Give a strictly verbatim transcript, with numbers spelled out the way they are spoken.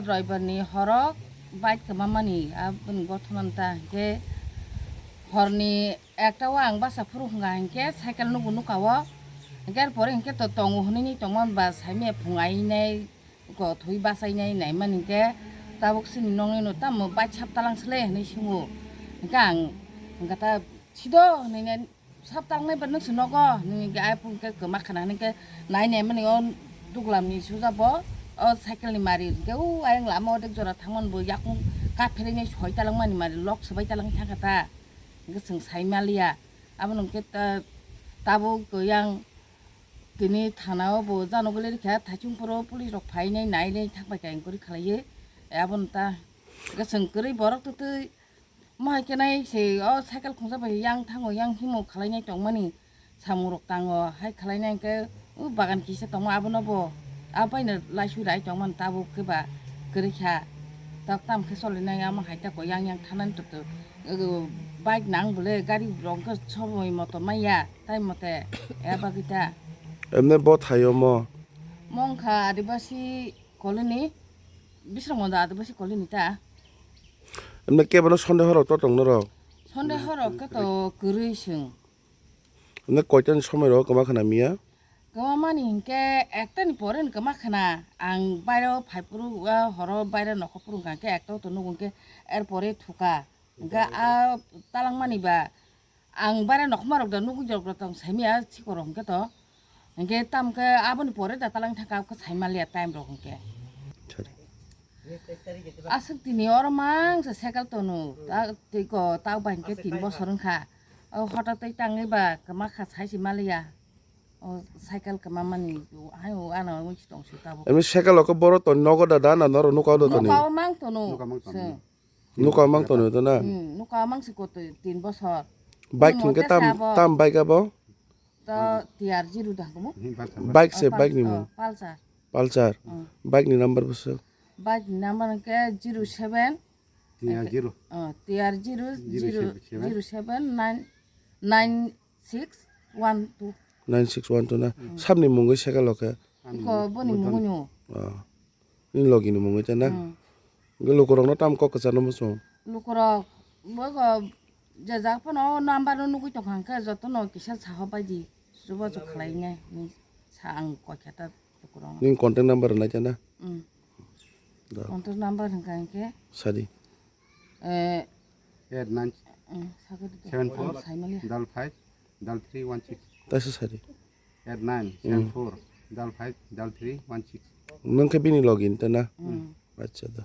Roibar ni horo bike kwma mani aboni gothona ta hinkhe horni ekta o ang basa phuru hwnga hinkhe cycle nugo nuka o hinkhe pore hinkhe to tongo hwnwi tongma ba saimaya phung ainai. Kothwi bachainai naimani hinkhe tabuk chini nokni no tamo bike sap talang sle hinwi swngo. Hinkhe ang hinkhe ta sido hinwi sap talangnai ba nwng se nogo hinwi hinkhe ai phung khe kwma khana hinwi khe nai naimani o duglam ni suja bo o cycle ni mari hinkhe o ayang lama o dek jora thangmani bo yakung kapherwi nai soi talangmani mari lok swbai talangwi thangkha ta. Hinkhe chwng saimaliya. Abono hinkhe ta tabuk yang Tini thana o bo jano guli rikha, thaichung phuru police rok phainai nainai thangbai kha inquiry khalaiwi. Aboni ta gosong kwrwi borok twtwi mohai khe nai se o cycle khungsa bai yang thango yang himo khwlainai tongmani samung rok tango hai khwlainai hinkhe o bagan kisa tongo abono bo abo baino laisui rai tongmani tabuk khe ba kwrwi kha. Tok tam khe solinai amo hai tako yang yang thanani tok tok bike nang bole gari rok khe somoi moto manya. Tai mote, ya bagwi ta. Emne bo thaio mo? Mongkha Adibasi colony, Bisramgonda Adibasi colony ta. Emne kebono Sunday horok to tong norok? Sunday horok khe to kwrwi chwng. Emne koitani somoi rogo kwma khana miya? Kwma mani hinkhe ekta ni pore ni kwma khana. Ang bairo phaiphuru, ah, horo bairo nokhorphuru hwnkha khe ekta to nugo hinkhe er pore thuka. Hinkhe a talangmani ba ang bara nokhma rok da nugwi rok da tong saimaya sikoro hinkhe to. Hinkhe tamkhe aboni pore da talang thangkha abkhe saimaliya time rok hinkhe. Sorry. Aswk tini oro mang se cycle tonu. Ta twi ko ta bai hinkhe tin bosor wngkha. O hotok twi tangwi ba kwma kha sai se maliya. O cycle kwma mani hai o ano wngwi tong se tabuk. Emi cycle o khe boro ton nogo da da na noro nuka o da toni. Nuka o mang tonu. Nuka mang tonu. Chwng. Nuka mang tono to na? Hmm, nuka mang si koto tin bosor. Bike Mo hingke te tam sabo. Tam bike abo? To T R zero da komo. Bike se Oh, bike ni Pul-, mung. Oh, Pulsar. Pulsar. Hmm. Bike ni number boso. Bike ni number ke zero seven. T R zero. Oh, T R zero zero seven. Zero seven nine nine six one two. Nine six one two na. Hmm. Sabni mungwi seka loke. Iko boni mungwi no. Oh. Ni logi ni mungwi ta na? Hmm. Ge lukurok no tam kok kwchar no muchung. Lukurok bogo je jak phano o number no nugwi tongkha hwnkhe joto no kisa saho baidi chubachu khlai nai hinwi sa ang koi kha ta lukurok no. Nini contact number rwnai ta na? Hmm. Da. Contact number hwnkha hwnkhe? Sadi. Eh, eight nine hmm, sagadi to. Seven four Saimali. Double five double three one six. Taisa sadi. Eight nine seven four double five double three one six. Nung khe bini login ta na? Hmm. Acha da.